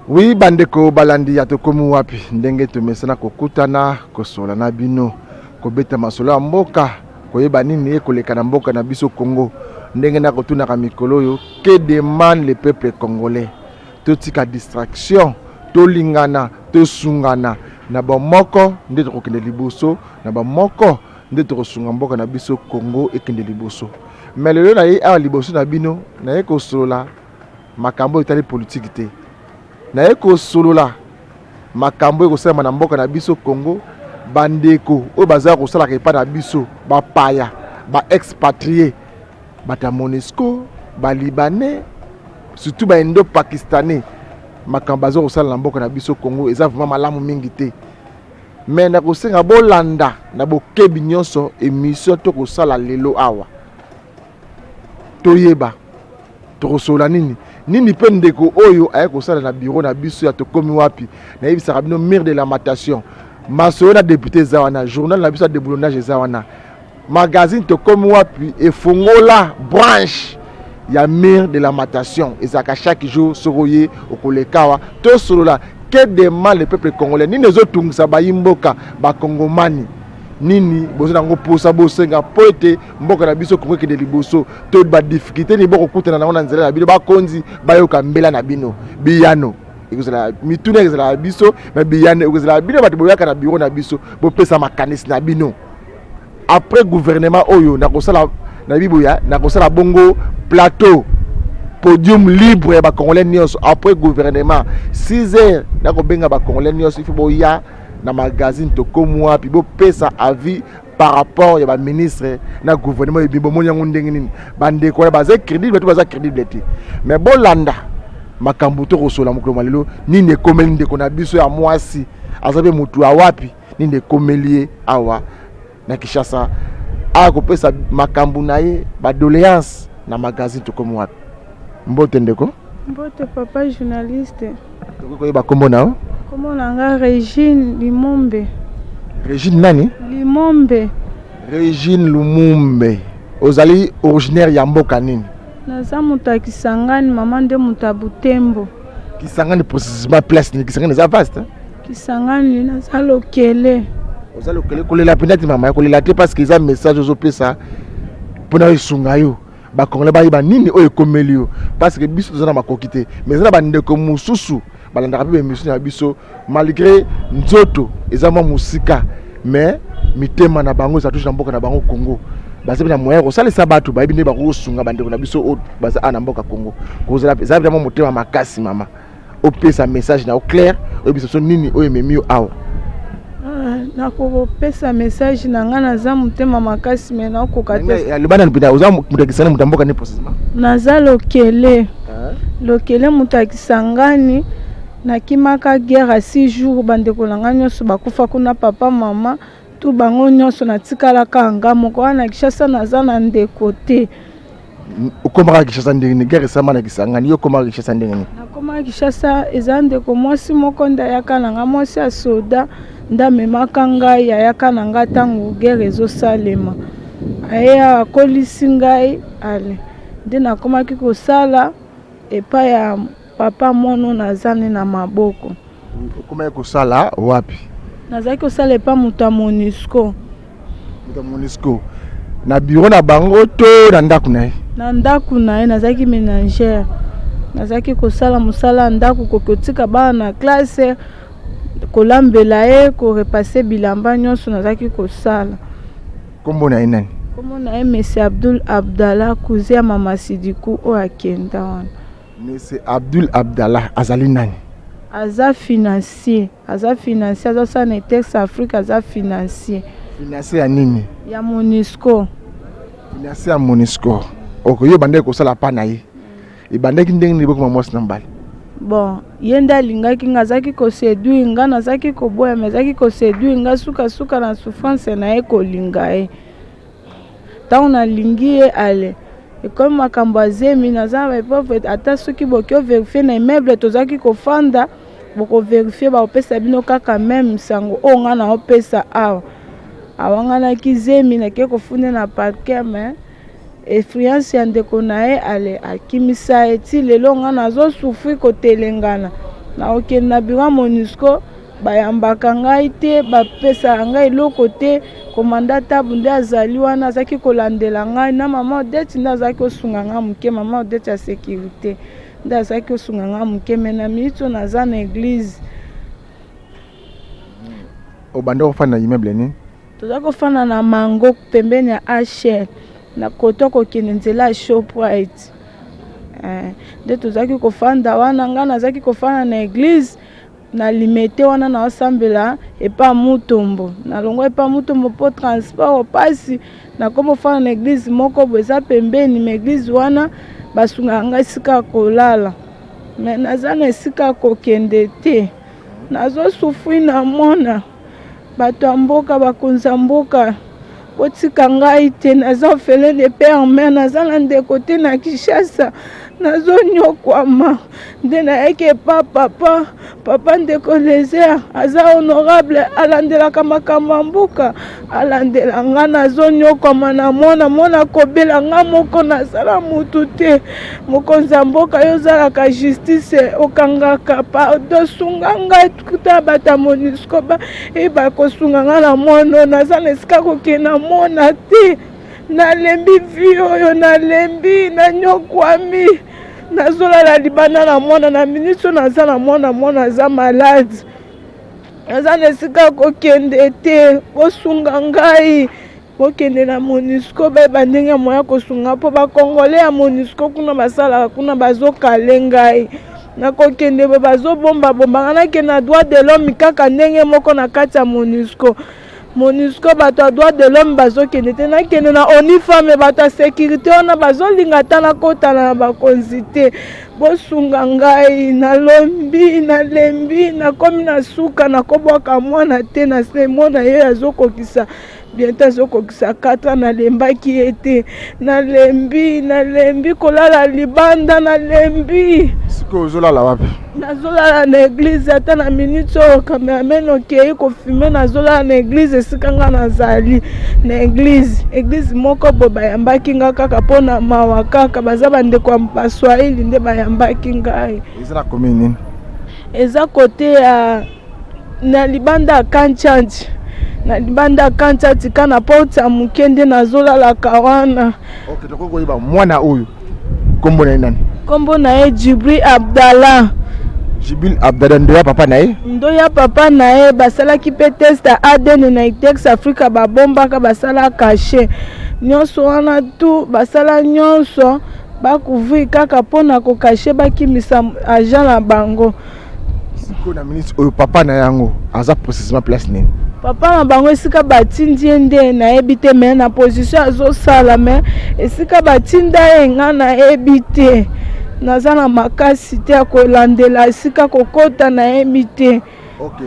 Oui bandeko balandi ya tokomi wapi ndenge tomesana kokutana kosola na bino kobeta masolo ya mboka koyeba nini ekoleka na mboka na biso Congo ndenge nakotunaka mikolo oyo que demande le peuple congolais totika distraction tolingana tosungana na bomoko nde tokokende liboso na bomoko nde tokosunga mboka na biso Congo ekende liboso mais lelo naye awa liboso na bino naye kosolola makambo oyo etali politiki te naye kosolola makambo oyo ekosalema na mboka na biso Congo bandeko oyo baza kosalaka epai na biso bapaya ba expatriés bato ya Monusco balibanais surtout baindo pakistanais makambo baza kosala na mboka na biso Congo eza vraiment malamu mingi te mais nakosenga bolanda na bokebi nyonso émission tokosala lelo awa toyeba tokosolola nini nini mpe ndeko oyo aye kosala na bureau na biso ya tokomi wapi nayebisaka bino mur de lamentation masolo na député eza wana journal na biso ya déboulonnage eza wana magazine tokomi wapi efongola branche ya mur de lamentation ezalaka chaque jour soki oye okoleka awa tosolola que demande le peuple congolais nini ezotungisa bayi mboka bakongomani nini boza nango mposa bosenga mpo ete mboka na biso Kongo ekende liboso to badifficulté nini bokokutana nango na nzela na bino bakonzi bayoka mbela na bino biyano ekozala mituna ekozala ya biso mais biyano ekozala ya bino bato boyaka na bureau na biso bopesa makanisi na bino après gouvernement oyo nakosala na biboya nakosala bongo plateau podium libre ya bacongolais nyonso après gouvernement 6 heures nakobenga bacongolais nyonso il faut boya na magazine tokomi wapi bopesa avis par rapport ya baministre na gouvernement ebi bomoni yango ndenge nini bandeko wana baza crédible to baza crédible te mais bolanda makambo tokosola mokolo ma lelo nini ekomeli ndeko na biso ya mwasi aza mpe motu ya wapi nini ekomeli ye awa na Kinshasa aya kopesa makambo na ye badoléance na magazine tokomi wapi mbote ndeko. Mbote papa journaliste. Tokoki koyeba nkombo na yo? Nkombo na nga Regine Limombe. Regine nani? Limombe. Regine Lumumbe, ozali originaire ya mboka nini? Naza moto ya Kisangani, mama nde moto ya Butembo. Kisangani précisément place nini? Kisangani eza vaste. Kisangani naza lokele. Oza lokele kolela mpenza te mama, kolela te parce que eza message ozopesa mpona esunga yo bakongolais bayeba nini oyo ekomeli yo parce que biso toza na makoki te mais eza na bandeko mosusu balandaka mpe baémission na biso malgré nzoto eza mwa mosika mais mitema na bango eza toujours na mboka na bango Congo baza mpe na moyen kosalisa bato bayebi nde bakosunga bandeko na biso oyo baza awa na mboka Congo kozala eza vraiment motema makasi mama opesa message na yo clair oyebisa biso nini oyo ememi yo awa. Nakopesa message na ngai, naza motema makasi mais nakoka te. Loba nanu mpenza oza moto ya Kisangani, moto ya mboka nini précisément? Naza lokele lokele moto ya Kisangani. Nakimaka guerre ya 6 jours, bandeko na ngai nyonso bakufa kuna, papa mama tu bango nyonso, natikalaka nga moko wana na Kinshasa, naza na ndeko te. Okomaka Kinshasa ndenge nini? Guerre esama na Kisangani, yo okomaka Kinshasa ndenge nini? Nakomaka Kinshasa eza ndeko mwasi moko nde ayaka na nga, mwasi ya soda nde amemaka ngai, ayaka na nga ntango guerre ezosalema, aye akolisi ngai ale nde nakomaki kosala epai ya papa mwana naza ne na maboko. Okomaki kosala wapi? Nazalaki kosala epai moto ya Monusco. Moto ya Monusco na bureau na bango to na ndako na ye? Na ndako na ye, nazalaki ménagère, nazalaki kosala mosala ya ndako, kokotika bana na classe, kolambela ye, korepasser bilamba nyonso nazalaki kosala. Kombo na ye nani? Kombo na ye Monsieur Abdul Abdallah, cousin ya mama Sidiku oyo akenda wana. Monsieur Abdul Abdallah azali nani? Aza financier, aza financier, azosala na Etex Afrique, aza financier. Financier ya nini? Ya Monusco. Financier ya Monusco. Ok, yo ebandaki kosala pa na ye. Ebandaki ndenge nini bokoma mwasi na mobali? Bon, ye nde alingaki nga, azalaki koséduire nga, nazalaki koboya mais azalaki koséduire nga, sukasuka na souffrance na ye kolinga ye. Ntango nalingi ye ale ekomi makambo ya zemi, naza na baépreuve, ata soki boki ovérifier na immeuble tozalaki kofanda, bokovérifier bakopesa bino kaka même sango oyo nga naopesa awa. Awanganaki zemi, nake kofunda na parquet mais influence ya ndeko na ye ale akimisa ye ti lelo nga nazosouffrir kotelengana. Nakokende na bureau ya Monusco, bayambaka ngai te, bapesaka ngai eloko te. Commandant Tabu nde azali wana, azalaki kolandela ngai na mama Odette nde azalaki kosunga ngai moke, mama Odette ya securite nde azalaki kosunga ngai moke. Mais na minute oyo naza na eglise. Obanda kofanda na immeuble nini? Toza kofanda na Mango pembeni ya HL na koto kokende nzela ya Shoprite. Eh, nde tozalaki kofanda wana, ngai nazalaki kofanda na eglise na Limete wana, naosambela epa Mutombo. Nalongwa epa Mutombo mpo transport pasi, nakomi kofanda na eglise moko boye eza pembeni, ma eglise wana basungaka ngai esika ya kolala, me naza na esika ya kokende te, nazosufri na mona bato ya mboka, bakonzi ya mboka, botika ngai te, naza orphelin de père mère, naza na ndeko te na Kinshasa, nazonyokwama. Nde nayaki epa papa, papa ndeko Lezer aza honorable, alandelaka makambo ya mboka, alandela nga, nazonyokwama na mwana, mwana kobela nga moko, nazala mutu te. Mokonzi ya mboka, yo ozalaka justice, okangaka, pardon, sunga ngai. Kuta bato ya Monusco bayeba kosunga nga na mwana oyo, naza na esika kokende na mona te, nalembi vie oyo, nalembi, nanyokwami, nazolala libanda na mwana, na minute oyo naza na mwana, mwana aza malade, naza na esika kokende te, bosunga ngai. Bokende na Monusco bayeba ndenge ya moya kosunga mpo ba congolais ya Monusco kuna basalaka kuna bazokale ngai nakokende boye bazobomba bomba ngai nakende na droit de l'homme kaka ndenge moko na kati ya Monusco. Monusco bato ya droit de l'homme bazokende te, nakende na ONU Femmes bato ya securite wana bazolinga ata nakotana na bakonzi te. Bosunga ngai, nalombi, nalembi, nakomi na suka, nakobwaka mwana te na se, mwana ye azokokisa bientôt azokokisa 4 ans, nalembaki ye te, nalembi, nalembi kolala libanda, nalembi. Sikoyo ozolala wapi? Nazolala na eglise, ata na minute oyo cameraman okei kofilme, nazolala na eglise esika nga nazali na eglise, eglise moko boye bayambaki nga kaka mpo na mawa kaka, baza bandeko ya baswahili nde bayambaki ngai. Eza na commune nini? Eza kote ya na libanda ya Kanchanti, na libanda ya Kanchanti ka na porte ya moke nde nazolalaka wana. Ok, tokoki koyeba mwana oyo kombo na ye nani? Kombo na ye Djibril Abdallah. Djibril Abdallah ndo ya papa na ye? Ndo ya papa na ye, basalaki mpe test ya ADN na Itex Africa, babombaka, basala cachet nyonso wana tu, basala nyonso bacouvrir kaka mpo na kokashe, bakimisa agent na bango. Sikoyo na minute oyo papa na yango aza précisément place nini? Papa na bango esika batindi ye nde nayebi te, me na position azosala, me esika batinda ye nga nayebi te, naza na makasi te ya kolandela esika kokota, nayebi te. Ok,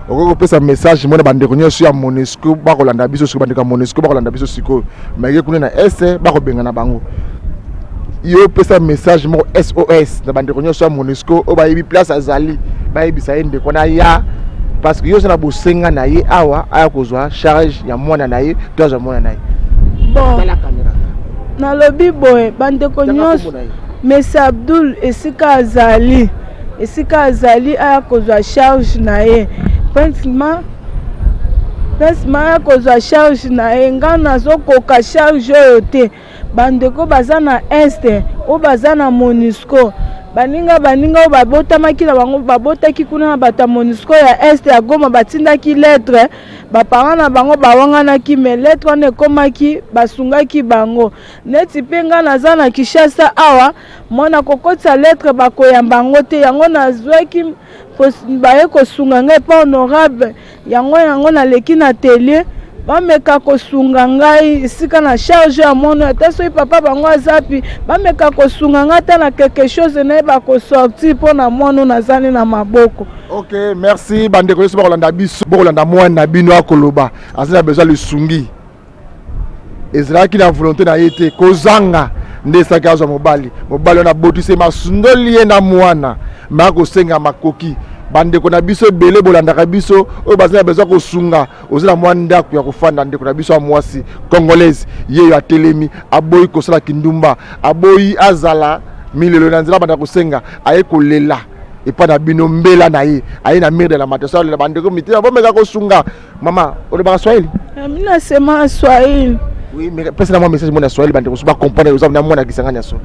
okoki kopesa message mona bandeko nyonso ya Monusco bakolanda biso sikoyo, bandeko ya Monusco bakolanda biso sikoyo, make kuna na est bakobengana bango. Yo pesa message moko SOS na bandeko nyonso ya Monusco oyo bayebi place azali, bayebisa ye ndeko wana ya parce que yo oza na bosenga na ye awa aya kozwa charge ya mwana na ye to azwa mwana na ye. Bon, nalobi boye bandeko nyonso, Monsieur Abdul esika azali, esika azali aya kozwa charge na ye, pratiquement pratiquement aya kozwa charge na ye. Ngai nazokoka charge oyo te. Bandeko baza na est oyo baza na Monusco, baninga baninga oyo babotamaki na bango, babotaki kuna na bato ya Monusco ya est ya Goma, batindaki lettre, baparent na bango bawanganaki, mais lettre wana ekomaki, basungaki bango. Neti mpe ngai naza na Kinshasa awa, mwana kokotisa lettre bakoyamba yango te, yango nazwaki baye kosunga ngai epa honorable, yango yango naleki na atelier bameka kosunga ngai esika na charge ya mwana, ata soki papa bango azapi, bameka kosunga ngai ata na quelque chose nayeba kosortir mpo na mwana nazali na maboko. Ok, merci bandeko nyonso bakolanda biso, bokolanda mwana na bino akoloba aza na besoin lisungi, ezalaki na volonté na ye te, kozanga nde esaki azwa mobali, mobali wana abotisi ye masundoli ye na mwana, me akosenga makoki. Bandeko na biso ebele bolandaka biso oyo baza na besoin kosunga, oza na mwa ndako ya kofanda, ndeko na biso ya mwasi congolaise ye yo atelemi, aboyi kosala kindumba, aboyi azala milelo na nzela, banda kosenga, aye kolela. Epai na bino mbela na ye aye na mur de lamentation, alela bandeko mitema, bomeka kosunga. Mama, olobaka swahili? Mi nasema Swahili. Oui, mais pesa na mwa message mona swahili, bandeko so bacomprendre. Oza na mwana Kisangani ya solo.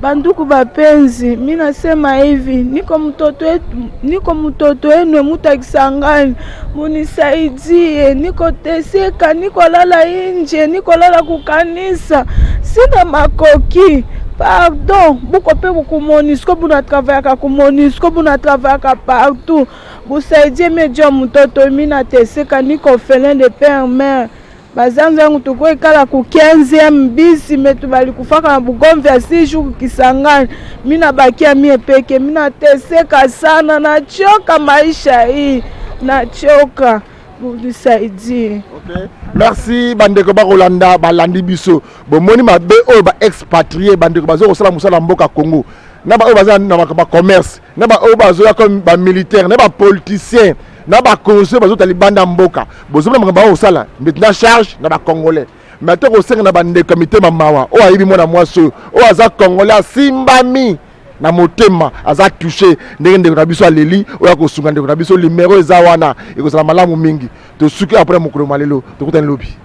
Bandugu bapenzi, mi nasema hivi, niko mtoto wetu, niko mtoto wenu muta Kisangani, munisaidie, niko teseka, niko lala inje, niko lala kukanisa, sina makoki. Pardon, buko mpe ku MONUSCO, bunatravaillaka ku MONUSCO, bunatravaillaka partout, busaidie mie juu ya mtoto. Mi nateseka, niko orphelin de père mère. Bazanzi yangu tukoikala ku 15e bisi metu balikufaka na bugomvi ya six jours Kisangani. Mi nabakia mie peke, mi nateseka sana, nachoka maisha hii, nachoka, munisaidie. Okay. Merci bandeko bakolanda, balandi biso. Bomoni mabe oyo baexpatriés, bandeko baza kosala mosala mboka Congo, na baoyo baza na bacommerce, na baoyo bazoya comme bamilitaire, na bapoliticien, na baconseil bazota libanda mboka. Bozomona makambo bakosala maintenant, charge na bacongolais. Mais ate kosenga na bandeko ya mitema mawa, oyo ayebi mwana mwasi oyo, oyo aza congolais, asimbami na motema, aza touché ndenge ndeko na biso aleli, oyo akosunga ndeko na biso, numéro eza wana, ekozala malamu mingi. Tosuki après mokolo malelo, tokutani lobi.